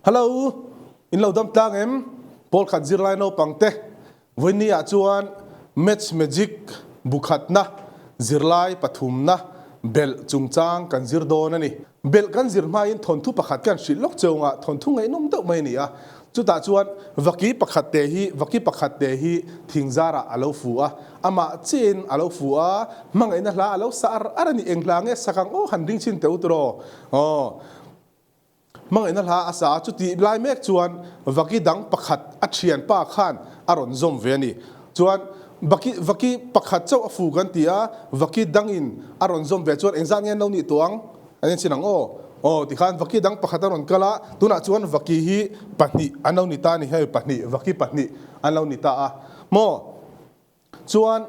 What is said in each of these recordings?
Hello, in lo dam tlang em? Pawl khat zirlai naupang te, vawiin ah chuan Maths Magic bu khatna zirlai pathumna belh chungchang kan zir dawn a ni. Belh kan zir hmain thawnthu pakhat kan hrilh lawk cheu anga thawnthu ngaihnawm deuh mai a ni a. Chutah chuan vaki pakhat te hi vaki pakhat te hi thingzarah a lo fu a, amah chiahin a lo fu a, hmangaihna hla a lo sa ar ar a ni. Eng hla nge sak ang aw han ring chhin teh u tiraw? Aw. Hmangaihna hla a sa a, chutih lai mek chuan vaki dang pakhat a thianpa khan a rawn zawm ve a ni. Chuan vaki vaki pakhat chauh a fu kan ti a, vaki dangin a rawn zawm ve chuan engzat nge an lo nih tawh ang? An en ang aw. Aw tikhan vaki dang pakhat a rawn kal a, tunah chuan vaki hi pahnih an lo ni ta a ni, hei pahnih, vaki pahnih an lo ni ta a maw? Chuan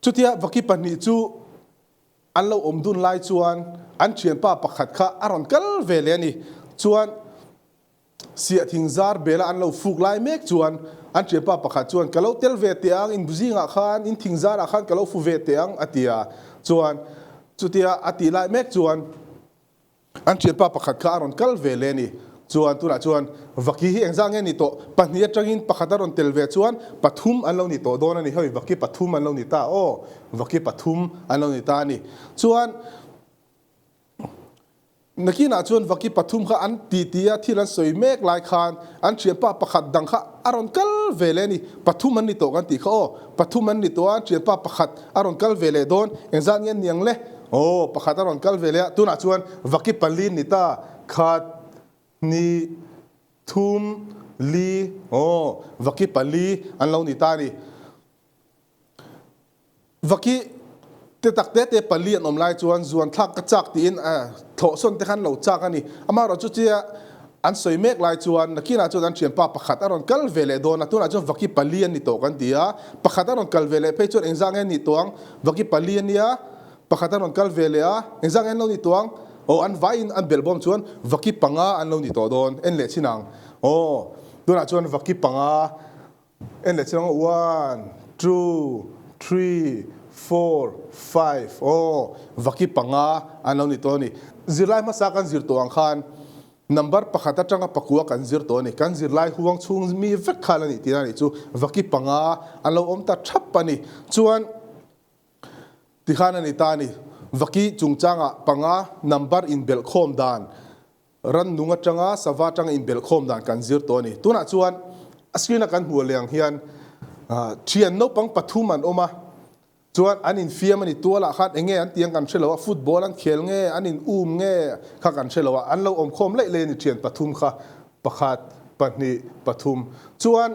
chutia vaki pahnih chu An lo awm dun lai chuan an thianpa pakhat kha a rawn kal ve leh a ni. Chuan siahthing zar bela an lo fuk lai mek chuan an thianpa pakhat chuan ka lo tel ve teh ang, in zingah khan, in thing zarah khan ka lo fu ve teh ang a ti a. Chuan chutia a tih lai mek chuan An thianpa pakhat kha a rawn kal ve leh a ni. Chuan tunah chuan Vaki hi engzah nge ni tawh? Pahnih atangin pakhat a rawn tel ve chuan pathum an lo ni tawh dawn a ni. Hei Vaki pathum an lo ni ta aw, Vaki pathum an lo ni ta a ni. Chuan nakinah chuan Vaki pathum kha an titi a, thil an sawi mek lai khan an thianpa pakhat dang kha a rawn kal ve leh a ni. Pathum an ni tawh kan tih kha aw, pathum an ni tawh a, an thianpa pakhat a rawn kal ve leh dawn. Engzah nge ni ang le? Aw, pakhat a rawn kal ve leh a, tunah chuan vaki pali ni ta, khat, hnih, thum, li, aw, vaki pali an lo ni ta a ni. Vaki te tak te te pali an awm lai chuan zuan thlak ka chak tiin thlawhsawn te khan lo chak a ni. Amaherawhchu chutia an sawi mek lai chuan nakinah chuan an thianpa pakhat a rawn kal ve leh dawn a, tunah chuan vaki pali an ni tawh kan ti a, pakhat a rawn kal ve leh phei chuan engzah nge ni tawh ang? Vaki pali a nia, pakhat a rawn kal ve leh a, engzah nge an lo ni tawh ang? Aw, an vaiin an belh bawm chuan vaki panga an lo ni tawh dawn, en leh chin ang. Aw, tunah chuan vaki panga en leh chin ang, one, two, three, four, five, aw, vaki panga an lo ni tawh a ni. Zirlai hmasa kan zir tawh ang khan Number pakhat atanga pakua kan zir tawh a ni. Kan zirlai huang chhung mi vek khan a nih tihna a nih chu vaki panga an lo awm ta thap a ni. Chuan tikhan a ni ta a ni. Vaki chungchangah panga number inbelhkhawm dan, rannung atanga sava atanga inbelhkhawm dan kan zir tawh a ni. Tunah chuan a screen a kan hmuh leh ang hian thian naupang pathum an awm a. Chuan an infiam a ni tualah khan eng nge an tih ang kan hre lo a, football an khel nge, an in um nge kha kan hre lo a, an lo awm khawm laih laih a ni thian pathum kha, pakhat, pahnih, pathum. Chuan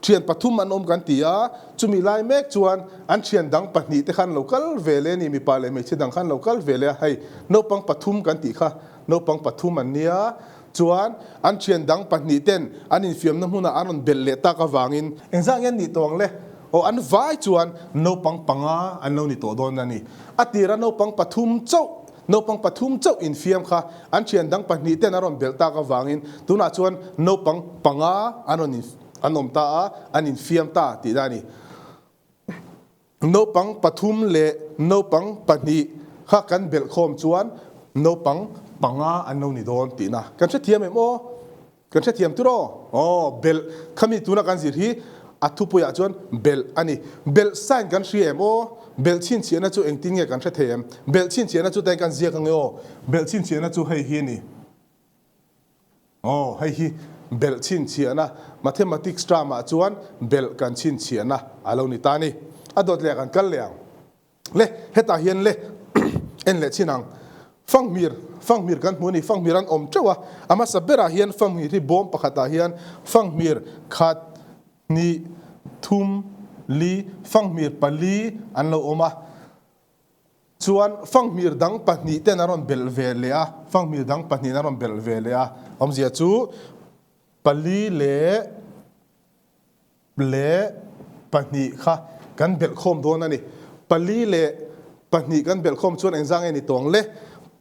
thian pathum an awm kan ti a, chumi lai mek chuan an thian dang pahnih te khan lo kal ve leh a ni, mipa leh hmeichhe dang khan lo kal ve leh a, hei naupang pathum kan tih kha naupang pathum an nia, chuan an thian dang pahnih ten an infiamna hmunah an rawn belh leh tak avangin engzah nge an nih tawh ang le? Aw an vai chuan naupang panga an lo ni tawh dawn a ni. A tira naupang pathum chauh naupang pathum chauh infiam kha an thian dang pahnih ten a rawn belh tak avangin tunah chuan naupang panga an rawn an awm ta a, an infiam ta tih na a ni. Naupang pathum leh naupang pahnih kha kan belh khawm chuan naupang panga an lo ni dawn tihna. Kan hrethiam em aw? Kan hrethiam tur aw? Aw, belh khami tuna kan zir hi a thupuiah chuan belh a ni. Belh sign kan hria em aw? Belh chhinchhiahna chu engtin nge kan hre thei em? Belh chhinchhiahna chu tain kan ziak ange aw? Belh chhinchhiahna chu hei hi a ni. Aw, hei hi belh chhinchhiahna, mathematics term ah chuan belh kan chhinchhiahna a lo ni ta a ni. A dawt leh kan kal leh ang. Le, hetah hian le en leh chin ang. Fanghmir, fanghmir kan hmu a ni, fanghmir an awm teuh a, a hmasa berah hian fanghmir hi bawm pakhatah hian fanghmir khat, hnih, thum, li, fanghmir pali an lo awm a. Chuan fanghmir dang pahnih ten a rawn belh ve leh a, fanghmir dang pahnih in a rawn belh ve leh a, awmzia chu pali leh leh pahnih kha kan belh khawm dawn a ni. Pali leh pahnih kan belh khawm chuan engzah nge ni tawng le?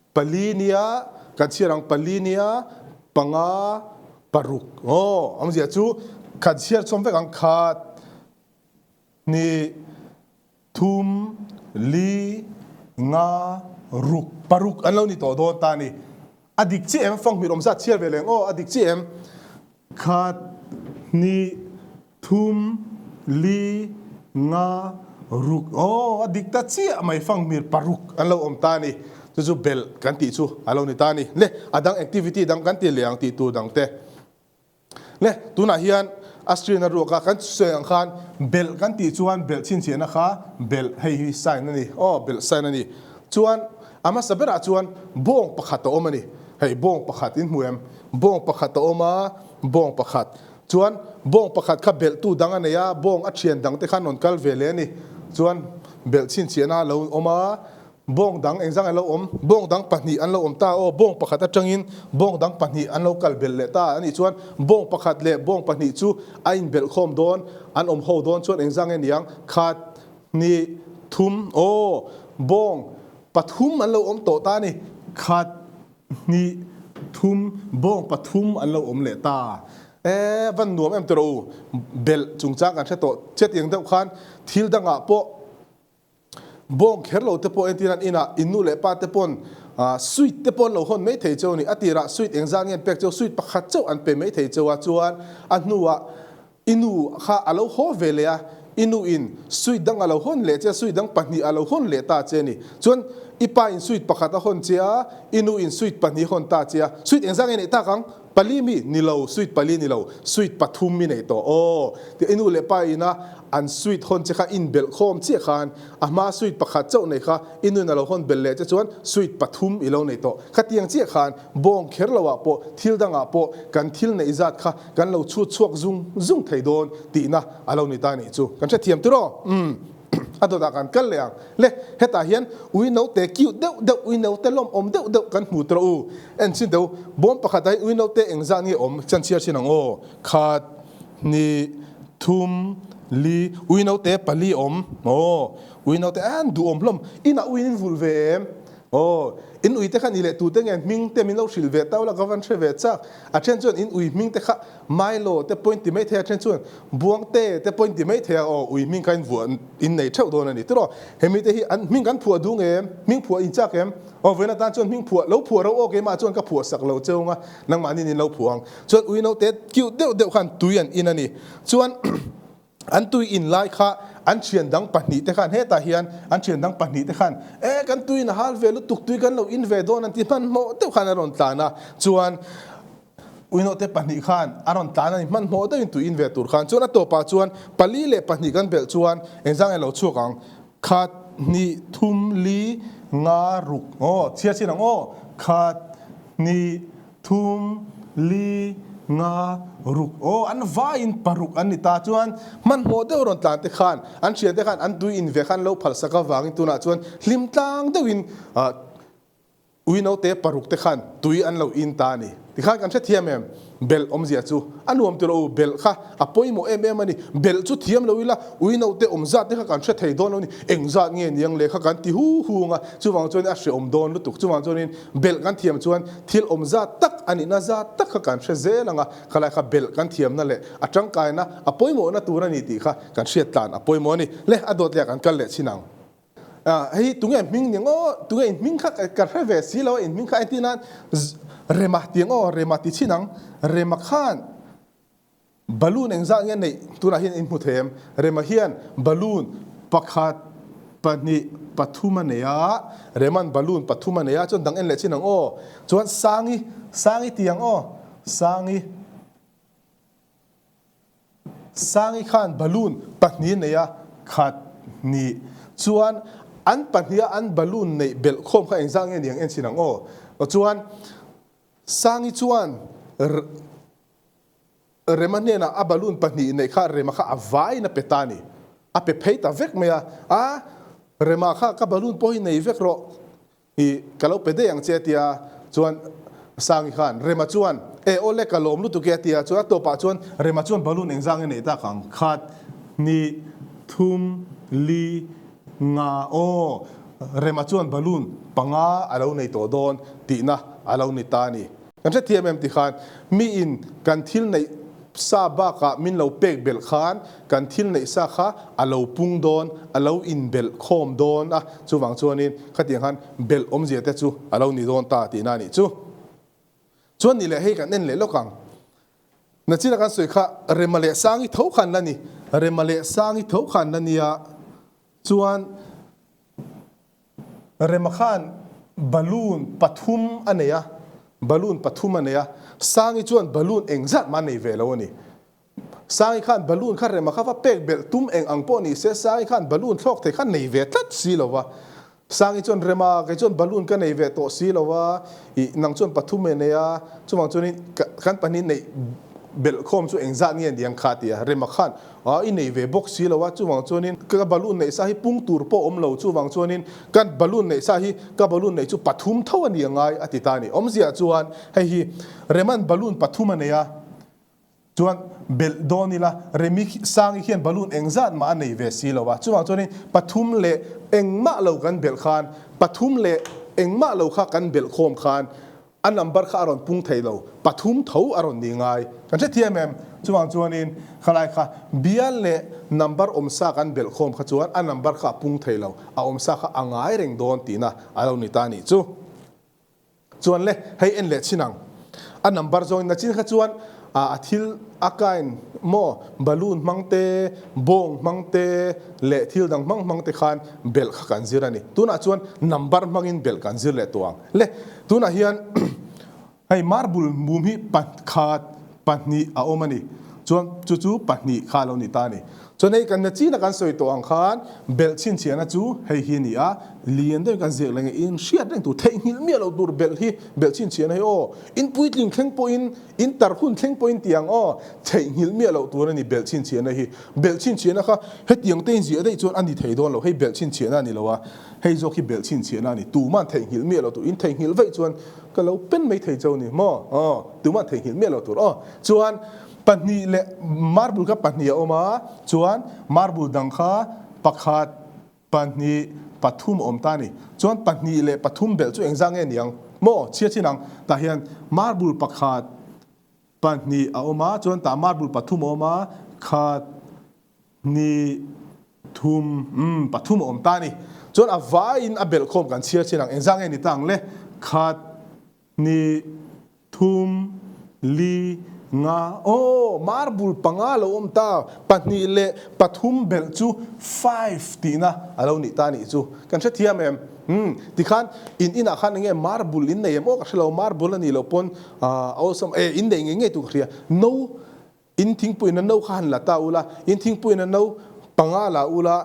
Pali nia kan chhiar ang pali nia panga paruk aw awmzia chu kan chhiar chawm vek ang khat hnih thum li nga ruk paruk an lo ni tawh dawn ta a ni. A dik chiah em? Fanghmir awm zat chhiar ve leng aw, a dik chiah em? Khat, hnih, thum, li, nga, ruk aw, a dik ta chiah mai fanghmir paruk an lo awm ta a ni. Chu chu belh kan tih chu a lo ni ta a ni. Le, a dang activity dang kan ti leh ang tih tur dang te. Le, tunah hian a screen a ruak a, kan sawi ang khan belh kan tih chuan belh chhinchhiahna kha belh hei hi sign a ni aw, belh sign a ni. Chuan a hmasa berah chuan bawng pakhat a awm a ni. Hei bawng pakhat in hmu em? Bawng pakhat a awm a, bawng pakhat. Chuan bawng pakhat kha belhtu dang a nei a, bawng a thian dang te khan rawn kal ve leh a ni. Chuan belh chhinchhiahna a lo awm a, Bawng dang engzang an lo awm? Bawng dang pahnih an lo awm ta aw, bawng pakhat atangin bawng dang pahnih an lo kal belh leh ta a nih chuan bawng pakhat leh bawng pahnih chu a inbelh khawm dawn, an awm ho dawn chuan engzang nge niang? Khat, hnih, thum, aw, bawng pathum an lo awm tawh ta a ni. Khat, hnih, thum, bawng pathum an lo awm leh ta. E, van nuam em tawh u, belh chungchang kan hre tawh chetiang deuh khan thil dangah pawh Bawng kher lo te pawh entir an inah in nu leh pa te pawn sweet te pawh an lo hawn mai thei cheu a ni. A tirah sweet engzat nge an pek cheu, sweet pakhat chauh an pe mai thei cheu a, chuan a hnuah i nu kha a lo haw ve leh a, i nu in sweet dang a lo hawn leh che a, sweet dang pahnih a lo hawn leh ta che a ni. Chuan i pa in sweet pakhat a hawn che a, i nu in sweet pahnih a hawn ta che a, sweet engzat nge neih tak ang? Pali mi ni lo, sweet pali ni lo, sweet pathum mi nei tawh aw. Ti i nu leh pa ina an sweet hawn che kha in belh khawm chiah khan a hma sweet pakhat chauh nei kha i nuin a lo hawn belh leh che chuan sweet pathum i lo nei tawh. Khatiang chiah khan bawng kher lo ah pawh thil dang ah pawh kan thil neih zat kha kan lo chhut chhuak zung zung thei dawn tihna a lo ni ta nih chu. Kan hrethiam tiraw? Umm. A dawtah kan kal leh ang. Le, hetah hian ui naute cute deuh deuh, ui naute lawmawm deuh deuh kan hmu tawh u. En chin deuh, bawm pakhatah hian ui naute engzah nge awm chan chhiar chin ang aw. Khat, hnih, thum, li, ui naute pali awm. Aw, ui naute an duhawm hlawm. Inah uiin in vulh ve em? Aw, in ui te kha ni leh tute nge hming te min lo hrilh ve tau la ka van hre ve chak. A then chuan in ui hming te kha Milo te pawhin ti mai thei a, then chuan Buangte te pawhin ti mai thei a, aw ui hming kha in vuah in nei theuh dawn a ni tiraw. Hemi te hi an hming kan phuah duh nge em? Hming phuah in chak em? Aw vawiin atan chuan hming phuah lo phuah ro aw keimah chuan ka phuah sak lo cheu nga nangmahni in lo phuah ang. Chuan ui naute cute deuh deuh khan tui an in a ni. Chuan An tui in lai kha an thian dang pahnih te khan hetah hian an thian dang pahnih te khan e kan tui in a hal ve lutuk tui kan lo in ve dawn an ti hmanhmawh deuh khan a rawn tlan a chuan uino te pahnih khan a rawn tlan a ni hmanhmawh deuh in tui in ve tur khan chuan a tawpah chuan pali leh pahnih kan belh chuan engzang nge lo chhuak ang khat hnih thum li nga ruk aw chhiar chin ang aw khat hnih Thum, li, nga, ruk aw an vaiin paruk an ni ta chuan hmanhmawh deuh rawn tlan te khan an hriat te khan an tui in ve khan lo phal sak avangin tunah chuan hlim tlang deuhin ui naute paruk te khan tui an lo in ta a ni. Tikhan kan hrethiam em? Belh awmzia chu a nuam tilo u, belh kha a pawimawh em em a ni. Belh chu thiam lo ila ui naute awm zat te kha kan hre thei dawn lo ni. Eng zat nge niang le kha kan ti hu hu ang a, chuvang chuan a hreawm dawn lutuk. Chuvang chuanin Belh kan thiam chuan thil awm zat tak a nihna zat tak kha kan hre zel ang a, khalai kha belh kan thiamna leh a tangkaina a pawimawhna tur a ni tih kha kan hriat tlan a pawimawh a ni. Le, a dawt leh kan kal leh chhin ang. Hei tunge hming ni ngaw, tunge in hming kha ka hre ve si lo a, in hming kha entir nan Rema ti ang aw, Rema ti chhin ang. Rema khan. Balloon engzah nge neih tunah hian in hmu thei em? Rema hian balloon pakhat, pahnih, pathum a nei a, Rema'n balloon pathum a nei a, chuan dang en leh chin ang aw. Chuan Sangi, Sangi ti ang aw, Sangi, Sangi khan balloon pahnih a nei a, khat, hnih. Chuan an pahniha an balloon neih belh khawm kha engzah nge ni ang en chin ang aw. Chuan Sangi chuan Rema hnenah a balloon pahnih neih kha Rema kha a vaiin a pe ta a ni. A pe phei ta vek mai a, A, Rema kha ka balloon pawh hi nei vek rawh, i ka lo pe daih ang che a ti a, chuan Sangi khan Rema chuan, E awle ka lawm lutuk e a ti a, chuan a tawpah chuan Rema chuan balloon engzang nge neih tak ang? Khat, hnih, thum, li, nga, aw, Rema chuan balloon panga a lo nei tawh dawn tihna a lo ni ta a ni. Kan hrethiam em ti khan miin kan thil neih sa bakah min lo pek belh khan kan thil neih sa kha a lo pung dawn, a lo inbelh khawm dawn a, chuvang chuanin khatiang khan belh awmzia te chu a lo ni dawn ta tihna a nih chu. Chuan ni leh hei kan en leh lawk ang. Nachina kan sawi kha Rema leh Sangi tho khan la ni. Rema leh Sangi tho khan la nia. Chuan Rema khan balloon pathum a nei a, balloon pathum a nei a. Sangi chuan balloon engzat mah a nei ve lo a ni. Sangi khan balloon kha Rema kha va pek belh tum eng ang pawh ni se, Sangi khan balloon thlawk thei kha nei ve tlat si lo va. Sangi chuan Rema, kei chuan balloon ka nei ve tawh si lo va, ih nang chuan pathum e nei a, chuvang chuanin kan pahnih neih belh khawm chu engzat nge ni ang kha a ti a. Rema khan, ah i nei ve bawk si lo a, chuvang chuanin ka balloon neih sa hi pung tur pawh awm lo, chuvang chuanin kan balloon neih sa hi ka balloon neih chu pathum tho a ni a ngai a ti ta a ni. Awmzia chuan hei hi Rema'n balloon pathum a nei a, Chuan belh dawn ila, Remi Sangi hian balloon engzat mah a nei ve si lo a, chuvang chuanin pathum leh engmah lo kan belh khan, pathum leh engmah lo kha kan belh khawm khan a number kha a rawn pung thei lo, pathum tho a rawn ni ngai. Kan hrethiam em? Chuvang chuanin khalai kha bial leh number awmsa kan belh khawm kha chuan a number kha a pung thei lo, a awmsa kha a ngai reng dawn tihna a lo ni ta a nih chu. Chuan le, hei en leh chin ang. A number zawngin na chin kha chuan a thil a kain maw balloon hmang te, bawng hmang te leh thil dang hmang hmang te khan belh kha kan zir a ni. Tunah chuan number hmangin belh kan zir leh tawh ang. Le, tunah hian hei marble mum hi pakhat, pahnih a awm a ni. Chuan chu chu pahnih kha a lo ni ta a ni. Chuan hei kan na china kan sawi tawh ang khan belh chhinchhiahna chu hei hi a ni a, lian deuhin kan ziak leh nge in hriat reng tur theihnghilh miah loh tur belh hi belh chhinchhiahna hi aw in puitling thleng pawhin in tar hun thleng pawhin ti ang aw theihnghilh miah loh tur a ni belh chhinchhiahna hi belh chhinchhiahna kha hetiang te in ziah daih chuan a ni thei dawn lo hei belh chhinchhiahna a ni lo a hei zawk hi belh chhinchhiahna a ni tuman theihnghilh miah loh tur in theihnghilh vaih chuan ka lo pen mai thei chau ni maw aw tuman theihnghilh miah loh tur aw chuan Pahnih leh marble kha pahnih a awm a, chuan marble dang kha pakhat, pahnih, pathum a awm ta a ni. Chuan pahnih leh pathum belh chu engzah nge niang? Maw? Chhia chin ang. Tah hian marble pakhat, pahnih a awm a, chuan tah marble pathum a awm a, khat, hnih, thum, umm, pathum a awm ta a ni. Chuan a vaiin a belh khawm kan chhiar chin ang. Engzah nge ni ta ang le? Khat, hnih, Thum, li, nga, aw, marble panga lo awm ta, pahnih leh pathum belh chu five tihna a lo nih ta nih chu. Kan hrethiam em? Umm, tikhan in inah khan enge marble in nei em? Aw ka hre lo, marble a nih loh pawn a awlsam, e, in nei ngei ngei tur ka hria. No. In thingpuiin a no kha han la ta ula, in thingpuiin a no panga la ula,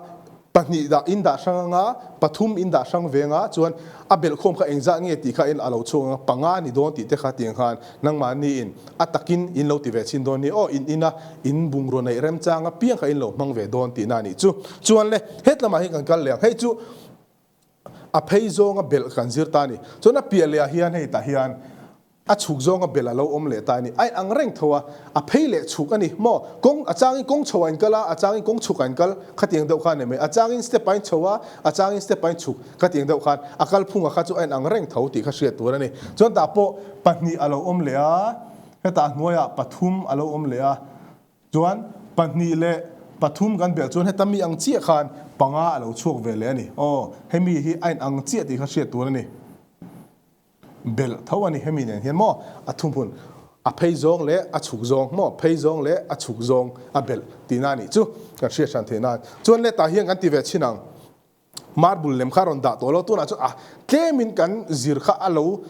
pahnih dah in dah hrang anga, pathum in dah hrang ve anga, chuan a belhkhawm kha engzah nge tih kha in a lo chhuak anga, panga ni dawn tih te kha tiang khan nangmahni in a takin in lo ti ve chhin dawn ni aw, in ina in bungraw neih remchang apiang kha in lo hmang ve dawn tihna a nih chu. Chuan le, hetlamah hian kan kal leh ang, hei chu a phei zawnga belh kan zir ta a ni. Chuan a piah lehah hian hei tah hian A chhuk zawnga bel a lo awm leh ta a ni. A in ang reng tho a, a phei leh chhuk a ni. Maw? Kawng, a changin kawng chho a in kal a, a changin kawng chhuk a in kal, khatiang deuh kha a ni mai. A changin step a in chho a, a changin step a in chhuk, khatiang deuh khan a kal phunga kha chu a in ang reng tho tih kha hriat tur a ni. Chuan tah pawh pahnih a lo awm leh a, hetah hnuaiah pathum a lo awm leh a, chuan pahnih leh pathum kan belh chuan heta mi ang chiah khan panga a lo chhuak ve leh a ni. Aw, hemi hi a in ang chiah tih kha hriat tur a ni. Belh tho a ni hemi nen hian maw a thuhmun a phei zawng leh a chhuk zawng maw phei zawng leh a chhuk zawng a belh tihna a nih chu kan hriat hran theih nan chuan le tah hian kan ti ve chhin ang marble lem kha a rawn dah tawh lo tunah chuan a tlemin kan zir kha a lo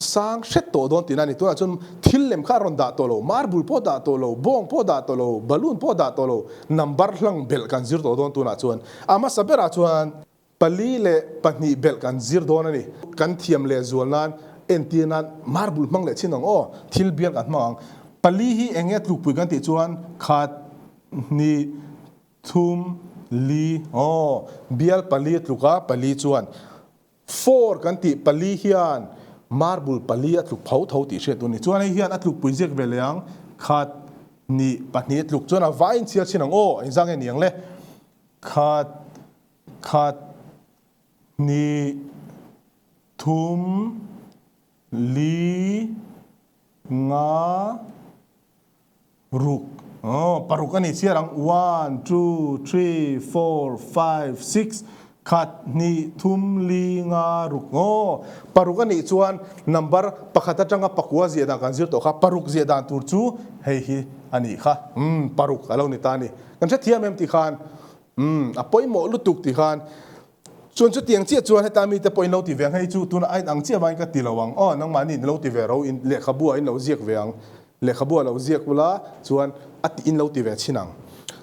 sang hret tawh dawn tihna a ni tunah chuan thil lem kha a rawn dah tawh lo marble pawh dah tawh lo bawng pawh dah tawh lo balloon pawh dah tawh lo number hlang belh kan zir tawh dawn tunah chuan a hmasa berah chuan Pali leh pahnih belh kan zir dawn a ni. Kan thiam leh zual nan entir nan marble hmang leh chin ang aw, thil bial kan hmang ang. Pali hi eng nge tlukpui kan tih chuan khat, hnih, thum, li, aw, bial pali a tluk a, pali chuan four kan tih pali hian marble pali a tluk pho tho tih hriat tur a ni. Chuan hei hian a tlukpui ziak ve leh ang, khat, hnih, pahnih a tluk chuan a vaiin chhiar chin ang aw, engzah nge ni ang le? Khat. Khat, hnih, thum, li, nga, ruk. Aw, paruk a ni chiar ang. One, two, three, four, five, six. Khat, hnih, thum, li, nga, ruk. Aw, paruk a nih chuan number pakhat atanga pakua ziah dan kan zir tawh kha, paruk ziah dan tur chu hei hi a nih kha. Umm, paruk a lo ni ta a ni. Kan hrethiam em tih khan, umm, a pawimawh lutuk tih khan. Chuan chutiang chiah chuan heta mite pawh in lo ti ve ang, hei chu tunah a inang chiah vangin ka ti lo ang. Aw, nangmahni in lo ti ve ro, in lehkhabu ah in lo ziak ve ang. Lehkhabu ah lo ziak ula chuan a tih in lo ti ve chin ang.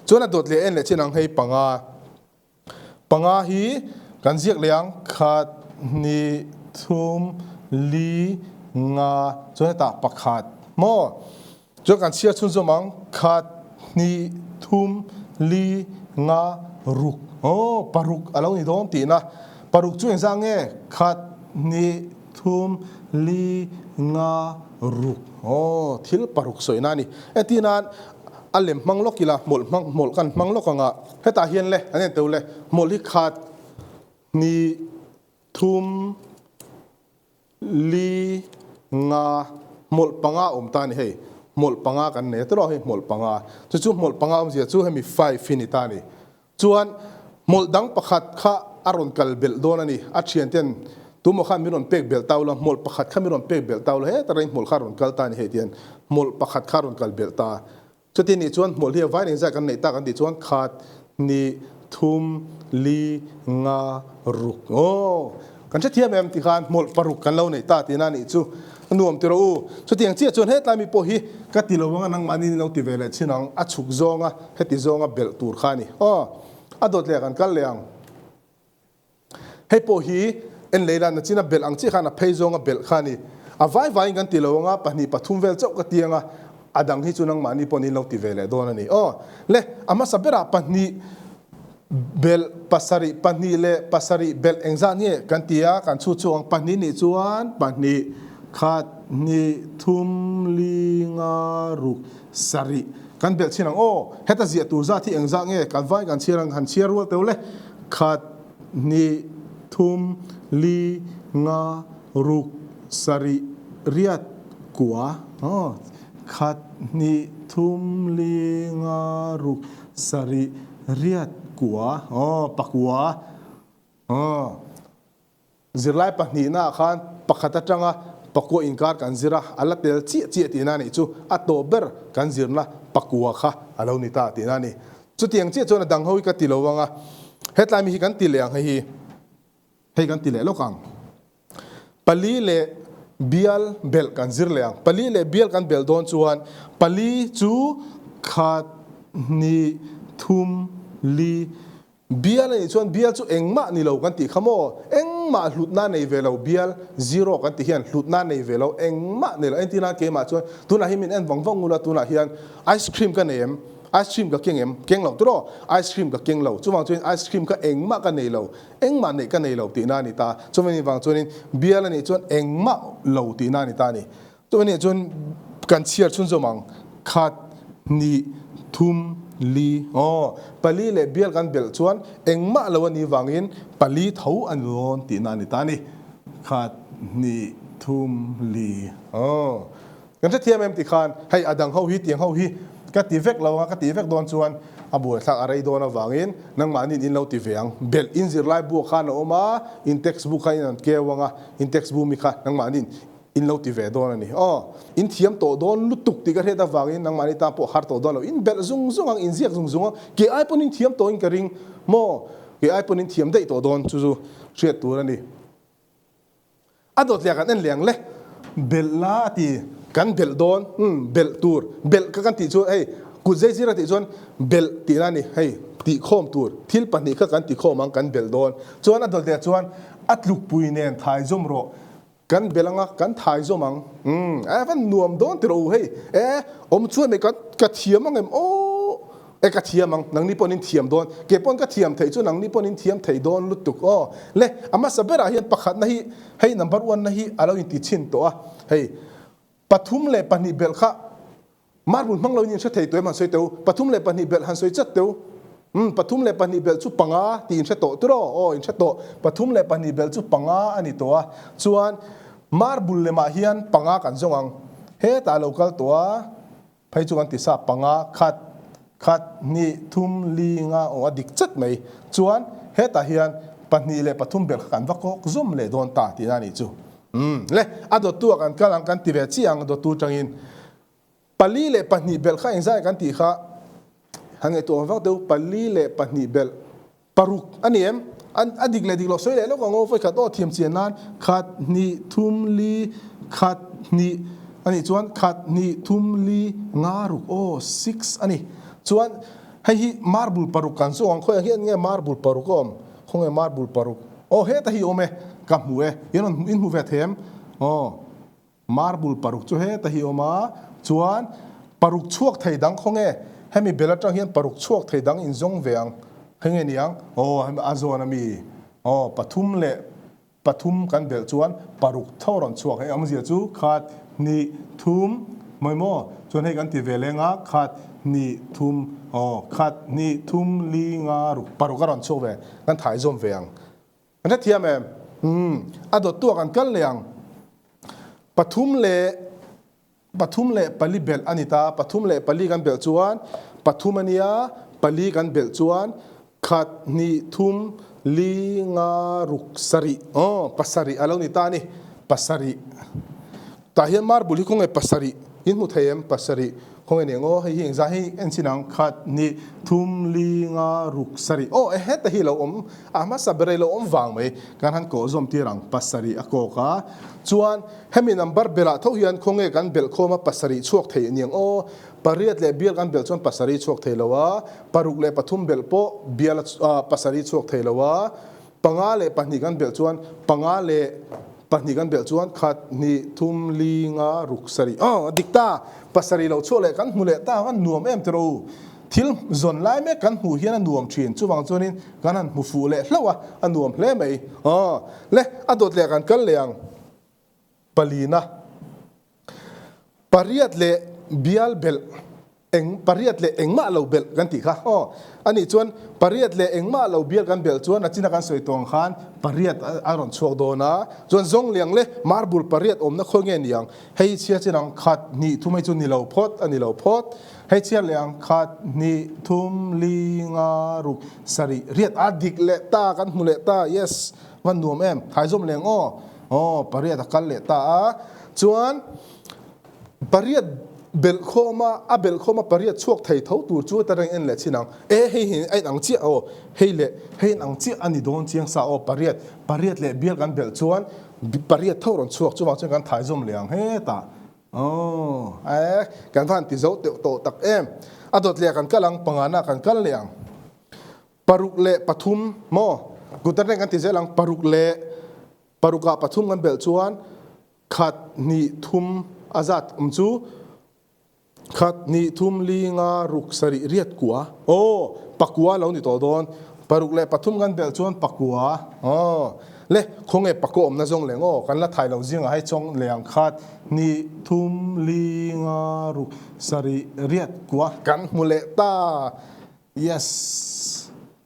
Chuan a dawt leh en leh chin ang hei panga. Panga hi kan ziak leh ang, khat, hnih, thum, li, nga, chuan hetah pakhat maw? Chuan kan chhiar chhunzawm ang, khat, hnih, thum, li, nga, ruk. Aw, paruk a lo ni dawn tihna. Paruk chu engzah nge? Khat, hnih, thum, li, nga, ruk. Aw, thil paruk sawina a ni. Entirnan, a lem hmang lawk ila, hmawlh hmang, hmawlh kan hmang lawk anga. Hetah hian le, an en teuh le, hmawlh hi khat, hnih, thum, li, nga, hmawlh panga awm ta a ni hei, hmawlh panga kan nei a tawh hei hmawlh panga, chu chu hmawlh panga awmzia chu hemi five hi ni ta a ni. Chuan hmawlh dang pakhat kha a rawn kal belh dawn a ni, a thian ten tumaw khan min rawn pek belh tau la, hmawlh pakhat kha min rawn pek belh tau la, heta reng hmawlh kha a rawn kal ta a ni hei tihian hmawlh pakhat kha a rawn kal belh ta. Chuti nih chuan hmawlh hi a vai engzah kan neih tak an tih chuan khat, hnih, thum, li, nga, ruk. Aw, kan hrethiam em ti khan hmawlh paruk kan lo neih ta tihna nih chu a nuam ti rawh u. Chutiang chiah chuan hetlai mi pawh hi ka ti lo anga nangmahni ni lo ti ve leh chin ang, a chhuk zawnga heti zawnga belh tur kha a ni. Aw, a dawt leh kan kal leh ang. Hei pawh hi en lei lan nachin a belh ang chiah khan a phei zawng a belh kha a ni. A vai vaiin kan ti lo anga pahnih pathum vel chauh ka ti anga a dang hi chu nangmahni pawhin in lo ti ve leh dawn a ni. Aw le, a hmasa berah pahnih belh pasarih pahnih leh pasarih belh engzah nge kan ti a, kan chhut chhuak ang pahnih nih chuan pahnih khat hnih thum li nga ruk sarih kan belh chhin ang. Aw heta ziah tur zat hi engzah nge kan vai kan chhiar ang han chhiar rual teuh le. Khat, hnih, thum, li, nga, ruk, sarih, riat, kua. Aw, khat, hnih, thum, li, nga, ruk, sarih, riat, kua. Aw, pakua. Aw. Zirlai pahnihnaah khan pakhat atanga pakua inkar kan zir a, a la tel chiah chiah tihna a nih chu a tawp ber kan zirna pakua kha a lo ni ta tihna a ni. Chutiang chiah chuan a dang ho hi ka ti lo ang a, hetlai mi hi kan ti leh ang hei hi, hei kan ti leh lawk ang. Pali leh bial belh kan zir leh ang. Pali leh bial kan belh dawn chuan pali chu khat, hnih, thum, li, Bial a nih chuan bial chu engmah ni lo kan tih kha maw? Engmah hlutna nei ve lo bial zero kan tih hian hlutna nei ve lo engmah nei lo. Entir nan keimah chuan tunah hian min en vang vang ula tunah hian ice cream ka nei em? Ice cream ka keng em? Keng lo tiraw? Ice cream ka keng lo. Chuvang chuan ice cream kha engmah ka nei lo. Engmah neih ka nei lo tihna a ni ta. Chuvangin vang chuanin bial a nih chuan engmah lo tihna a ni ta a ni. Chumi nih chuan kan chhiar chhunzawm ang, khat, hnih, thum, li, aw, pali leh bial kan belh chuan engmah lo a nih vangin pali tho a ni dawn tihna a ni ta a ni. Khat, hnih, thum, li, aw. Kan hrethiam em tikhan hei a dang ho hi tiang ho hi ka ti vek lo anga ka tih vek dawn chuan a buaithlak a rei dawn avangin nangmahniin in lo ti ve ang. Belh in zirlai bu khan a awm a, in text book kha in an keu anga in text bu mi kha nangmahniin In lo ti ve dawn a ni. Aw, in thiam tawh dawn lutuk tih ka hriat avangin nangmahni tan pawh har tawh dawn lo. In belh zung zung ang, in ziak zung zung ang, ke ai pawn in thiam tawhin ka ring maw? Ke ai pawn in thiam daih tawh dawn chu chu hriat tur a ni. A dawt leh kan en leh ang le. Belh la a ti. Kan belh dawn, umm, belh tur. Belh kha kan tih chu hei kut zei zir a tih chuan belh tihna a ni. Hei tihkhawm tur. Thil pahnih kha kan tikhawm ang, kan belh dawn. Chuan a dawt leh chuan a tlukpui nen thai zawm rawh. Kan bel anga kan thai zawm ang. Umm e van nuam dawn ti rawh u hei e awm chuan mai ka ka thiam ang em aw e ka thiam ang nangni pawhin in thiam dawn ke pawn ka thiam theih chu nangni pawhin in thiam thei dawn lutuk aw le a hmasa berah hian pakhatna hi hei number one na hi a lo inti chhin tawh a hei pathum leh pahnih belh kha Marble hmang lo in in hre thei tawh em han sawi teu, pathum leh pahnih belh han sawi chat teu. Umm pathum leh pahnih belh chu panga tih in hre tawh tiraw? Aw in hre tawh, pathum leh pahnih belh chu panga a ni tawh a, chuan marble lemah hian panga kan zawng ang. Hetah a lo kal tawh a, phei chu kan ti sa panga khat, khat, hnih, thum, li, nga aw a dik chat mai. Chuan hetah hian. 2 leh 3 belh kha kan va kawk zawm leh dawn ta tihna a nih chu. Umm le, a dawttu ah kan kal ang kan ti ve chiah ang, dawttu tangin 4 leh 2 belh kha engzai kan tih kha han ngaihtuah vak deuh, 4 leh 2 belh Paruk a ni em? A dik leh dik loh sawi leh lawk ang aw, vawikhat aw thiam chian nan khat hnih thum li khat hnih a nih chuan khat hnih thum li nga ruk aw six a ni. Chuan hei hi marble paruk kan zawng ang khawiah hian nge marble paruk a awm? Khawnge marble paruk? Aw heta hi awm e, ka hmu e, in rawn in hmu ve thei em? Aw. Marble paruk chu heta hi awm a, chuan paruk chhuak thei dang khawnge hemi bel atang hian paruk chhuak thei dang in zawng ve ang hei nge niang aw hemi a zawn ami aw 3 leh 3 kan belh chuan paruk tho rawn chhuak hei awmzia chu khat hnih thum mawi maw chuan hei kan ti ve leng a khat hnih thum aw khat hnih thum li nga ruk paruk a rawn chhuak ve kan thai zawm ve ang. Kan hrethiam em? Umm, a dawttu ah kan kal leh ang. 3 leh 3 leh 4 belh a ni ta, 3 leh 4 kan belh chuan pathum a nia, pali kan belh chuan khat, hnih, thum, li, nga, ruk, sarih, aw, pasarih a lo ni ta a ni, pasarih. Tah hian marble hi khawnge pasarih in hmu thei em? Pasarih khawnge nih ang aw? Hei hi engzah hi en chin ang? Khat, hnih, thum, li, nga, ruk, sarih. Aw e heta hi lo awm a hmasa ber ei lo awm vang mai kan han kawh zawm tir ang pasarih a kawk a. Chuan hemi number belh ah tho hian khawnge kan belh khawm a pasarih chhuak thei aniang aw? Pariat leh bial kan belh chuan pasarih chhuak thei lo a, 6 leh 3 belh pawh bial a pasarih chhuak thei lo a. 5 leh 2 kan belh chuan 5 leh 2 kan belh chuan khat, hnih, thum, li, nga, ruk, sarih. Aw, a dik ta! Pasarih lo chhuah leh kan hmu leh ta khan nuam em tiraw u? Thil zawn lai mek kan hmuh hian a nuam thin. Chuvang chuanin kan han hmu fuh leh hlauh a, a nuam hle mai. Aw, le, a dawt leh kan kal leh ang. Palina. Pariat leh bial belh eng pariat leh engmah lo belh kan tih kha aw. Anih chuan pariat leh engmah lo bial kan belh chuan a china kan sawi tawng khan pariat a rawn chhuak dawn a. Chuan zawng liang leh marble pariat awmna khawi nge ni ang? Hei chhiar chin ang khat hnih thum hei chu ni lo phawt a ni lo phawt. Hei chhiar leh ang khat hnih thum li nga ruk sarih riat a dik leh ta kan hmu leh ta yes van nuam em thaizawm leng aw. Aw, pariat a kal leh ta a, chuan pariat belh khawm a, a belh khawm a pariat chhuak thei tho tur chu ta reng en leh chin ang. E, hei hi a inang chiah aw, hei leh hei inang chiah a ni dawn chiang sa aw, pariat, pariat leh bial kan belh chuan pariat tho rawn chhuak chuvang chuan kan thai zawm leh ang hetah. Aw, e, kan va han ti zo teuh tawh tak em. A dawt leh ah kan kal ang, pangana ah kan kal leh ang. 6 leh 3 maw? Gutter reng kan ti zel ang, paruk leh paruk ah pathum kan belh chuan khat hnih thum a zat awm chu khat hnih thum li nga ruk sarih riat kua aw pakua lo ni tawh dawn 6 leh 3 kan belh chuan pakua aw le khawnge pakua awmna zawng leng aw kan la thai lo zingah hei chawng leh ang khat hnih thum li nga ruk sarih riat kua kan hmu leh ta. Yes.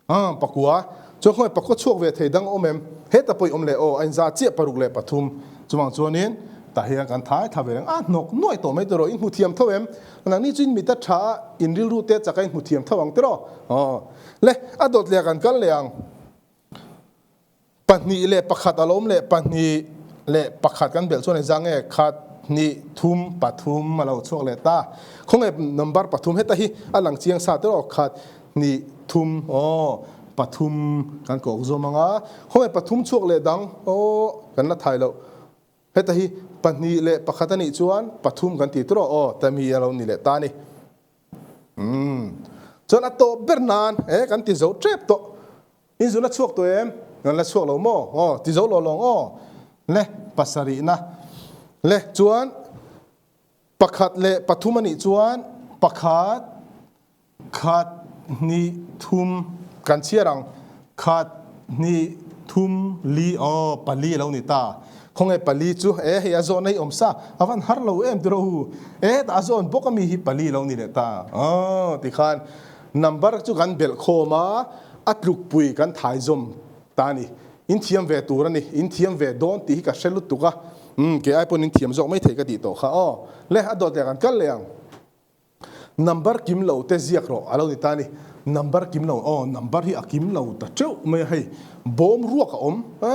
Ah, pakua. Chuan khawnge pakua chhuak ve thei dang a awm em? Heta pawh i awm leh aw, a inza chiah 6 leh 3. Chuvang chuanin tah hian kan thai thla ve reng a, hnawk nuai tawh mai tiraw, in hmu thiam tho em? Nangni chu in mit a tha a, in rilru te chak a in hmu thiam tho ang tiraw? Aw. Le, a dawt leh kan kal leh ang. 2 leh 1 a lo awm leh 2 leh 1 kan belh chuan engzah nge khat hnih thum pathum a lo chhuak leh ta khawnge number pathum heta hi a lang chiang sa tawh khat hnih thum aw pathum kan kawk zawm ang a khawnge pathum chhuak leh dang aw kan la thai loh heta hi 2 leh 1 a nih chuan pathum kan ti tawh aw tami a lo ni leh ta a ni. Umm chuan a tawp ber nan e kan ti zo tep tawh. In zun a chhuak tawh em? Kan la chhuak lo maw? Aw, ti zo lo lawng aw. Le, pasarihna. Le, chuan 1 leh 3 a nih chuan pakhat, khat, hnih, thum kan chhiar ang. Khat, hnih, thum, li, aw, pali a lo ni ta. Khawnge pali chu? E, hei a zawn a i awm sa. A van har lo em tiraw hu? E, a zawn bawk ami hi pali a lo ni leh ta. Aw, tikhan Number chu kan belh khawm a, a tlukpui kan thai zawm ta a ni. In thiam ve tur a ni, in thiam ve dawn tih hi ka hre lutuk a, umm kei ai pawn in thiam zawk mai thei ka tih tawh kha aw. Le, a dawt leh kan kal leh ang. Number kim lo te ziak rawh a lo ni ta a ni. Number kim lo, aw number hi a kim lo ta teuh mai a hei. Bawm ruak a awm e,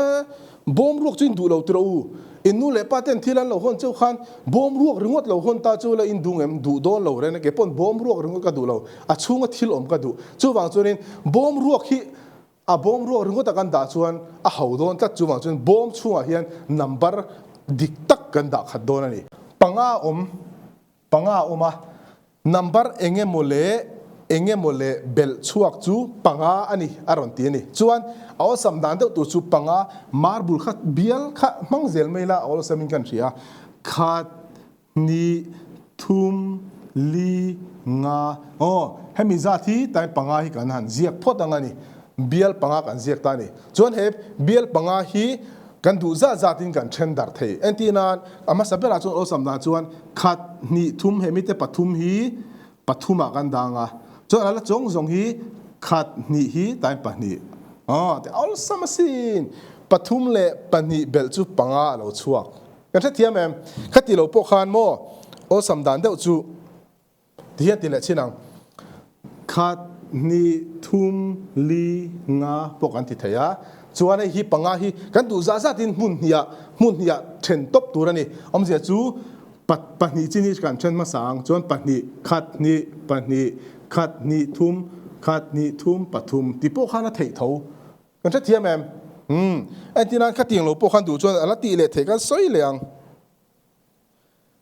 bawm ruak chu in duh lo tiraw u. In nu leh pa ten thil an lo hawn cheu khan bawm ruak ringawt lo hawn ta chu la in duh ngem? Duh dawn lo reng a, kei pawn bawm ruak ringawt ka duh lo, a chhunga thil awm ka duh. Chuvang chuanin bawm ruak hi a bawm ruak ringawt a kan dah chuan a ho dawn tlat, chuvang chuan bawm chhungah hian number dik tak kan dah khat dawn a ni. Panga awm. Panga a awm a, number eng emaw leh eng emaw leh belh chhuak chu panga a ni a rawn ti a ni. Chuan a awlsam dan deuh tur chu panga marble kha bial kha hmang zel mai la a awlsam in kan hria a, khat, hnih, thum, li, nga, aw hemi zat hi tlai panga hi kan han ziak phawt ang a ni, bial panga kan ziak ta a ni. Chuan he bial panga hi Kan duh zat zatin kan then darh thei. Entir nan, a hmasa berah chuan awlsam dan chuan khat, hnih, thum he mite pathum hi pathumah kan dang a. Chuan a la chawng zawng hi khat, hnih hi tain pahnih. Aw, ti awlsam asin. Pathum leh pahnih belh chu panga a lo chhuak. Kan hrethiam em? Khati lo pawh khan maw awlsam dan deuh chu. Ti hian ti leh chin ang. Khat, hnih, thum, li, nga pawh kan ti thei a. Chuan hei hi panga hi kan duh zah zatin hmun hniah hmun hniah then tawp tur a ni. Awmzia chu pa pahnih chin hi kan then hmasa ang. Chuan pahnih, khat, hnih, pahnih, khat, hnih, thum, khat, hnih, thum, pathum ti pawh khan a theih tho. Kan hrethiam em? Umm. Entirnan khatiang lo pawh khan duh chuan a la tih leh theih kan sawi leh ang.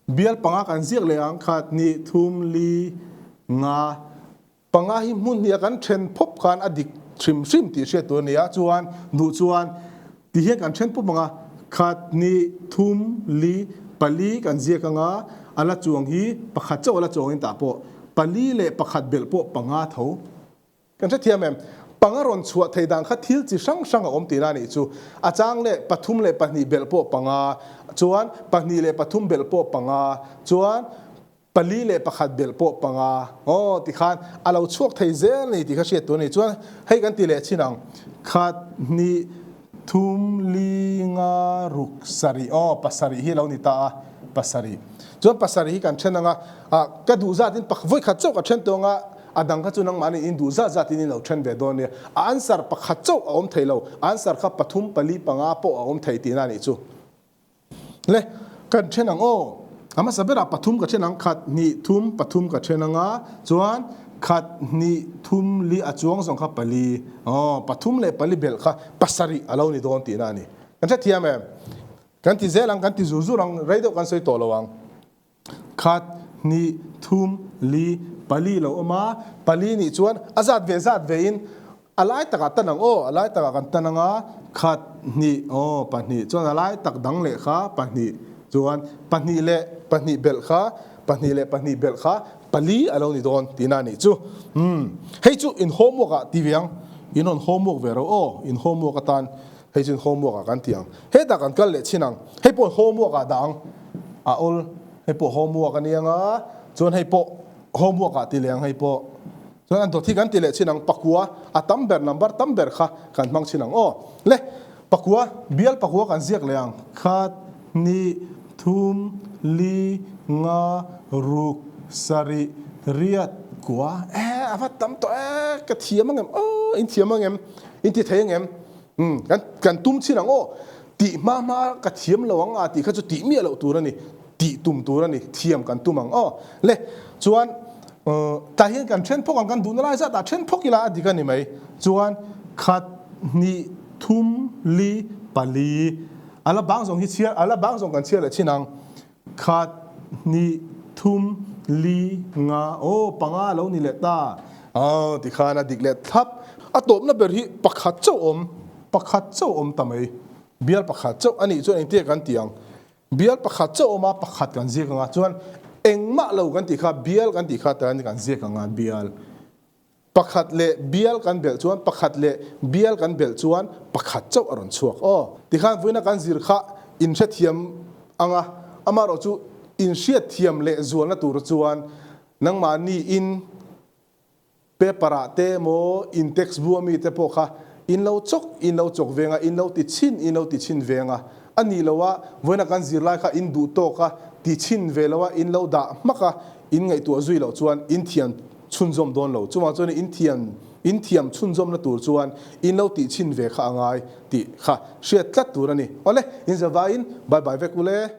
Bial panga kan ziak leh ang, khat, hnih, thum, li, nga, panga hi hmun hnih a kan then phawp khan a dik hrim hrim tih hriat tur a ni a, chuan duh chuan ti hian kan then pawp ang a, khat, hnih, thum, li, pali kan ziak ang a, a la chuang hi pakhat chauh a la chuangin tah pawh pali leh pakhat belh pawh panga tho. Kan hrethiam em? Panga rawn chhuah thei dan kha thil chi hrang hrang a awm tihna a nih chu. A chang leh pathum leh pahnih belh pawh panga, chuan pahnih leh pathum belh pawh panga, chuan pali leh pakhat belh pawh panga. Aw, tikhan a lo chhuak thei zel a ni tih kha hriat tur a ni. Chuan hei kan ti leh chin ang, khat, hnih, thum, li, nga, ruk, sarih. Aw, pasarih hi a lo ni ta a, pasarih. Chuan pasarih hi kan then ang a, ah, ka duh zatin vawi khat chauh ka then tawh ang a, A dang kha chu nangmahni in duh zat zat in in lo then ve dawn nia. A answer pakhat chauh a awm thei lo. Answer kha pathum, pali, panga pawh a awm thei tihna a nih chu. Le, kan then ang aw. A hmasa berah pathum ka then ang, khat, hnih, thum, pathum ka then ang a, chuan khat, hnih, thum, li a chuang zawng kha pali. Aw, pathum leh pali belh kha pasarih a lo ni dawn tihna a ni. Kan hrethiam em? Kan ti zel ang, kan ti zur zur ang, rei deuh kan sawi tawh lo ang. Khat, hnih, thum, li, pali lo awm a, pali nih chuan a zat ve zat ve in a lai takah tan ang aw, a lai takah kan tan ang a, khat, hnih, aw, pahnih, chuan a lai tak dang leh kha pahnih, chuan pahnih leh pahnih belh kha, pahnih leh pahnih belh kha pali a lo ni dawn tihna a nih chu. Umm, hei chu in homework ah ti ve ang, in rawn homework ve ro aw, in homework atan Hei chu homework ah kan ti ang. Hetah kan kal leh chhin ang. Hei pawh homework ah dah ang. A awl. Hei pawh homework a ni ang a. Chuan hei pawh homework ah ti leh ang hei pawh. Chuan an dawt hi kan ti leh chhin ang. Pakua a tam ber number tam ber kha kan hmang chhin ang aw. Le pakua bial pakua kan ziak leh ang. Khat, hnih, thum, li, nga, ruk, sarih, riat, kua. E a va tam tawh e. Ka thiam ang em? Aw in thiam ang em? In ti thei ang em? Umm, kan kan tum chin ang aw, tih hma hma ka thiam lo ang a tih kha chu tih miah loh tur a ni, tih tum tur a ni, thiam kan tum ang aw. Le, chuan tah hian kan then phawk ang, kan duhna lai zat ah then phawk ila a dik a ni mai. Chuan khat, hnih, thum, li, pali, a la bang zawng hi chhiar, a la bang zawng kan chhiar leh chin ang. Khat, hnih, thum, li, nga, aw, panga a lo ni leh ta. Aw, tikhan a dik leh thlap. A tawpna ber hi pakhat chauh awm, pakhat chauh awm ta mai. Bial pakhat chauh a nih chuan engtia kan ti ang? Bial pakhat chauh awm a, pakhat kan ziak ang a, chuan engmah lo kan tih kha bial kan tih kha tan kan ziak ang a, bial. Pakhat leh bial kan belh chuan pakhat leh bial kan belh chuan pakhat chauh a rawn chhuak aw. Tikhan vawiina kan zir kha in hrethiam ang a, amaherawh chu in hriatthiam leh zualna tur chuan nangmahni in paper ah te emaw in text bu ami te pawh kha in lo chawk in lo chawk veng a, in lo ti chhin in lo ti chhin veng a, a nih lo a vawiina kan zir lai kha in duh tawk a ti chhin ve lo a in lo dah hmak a in ngaihtuah zui loh chuan in thiam. chhunzawm dawn lo. Chuvang chuan in thiam in thiam chhunzawmna tur chuan in lo tih chhin ve kha a ngai tih kha hriat tlat tur a ni. Awle, in zavaiin bye bye vek ule.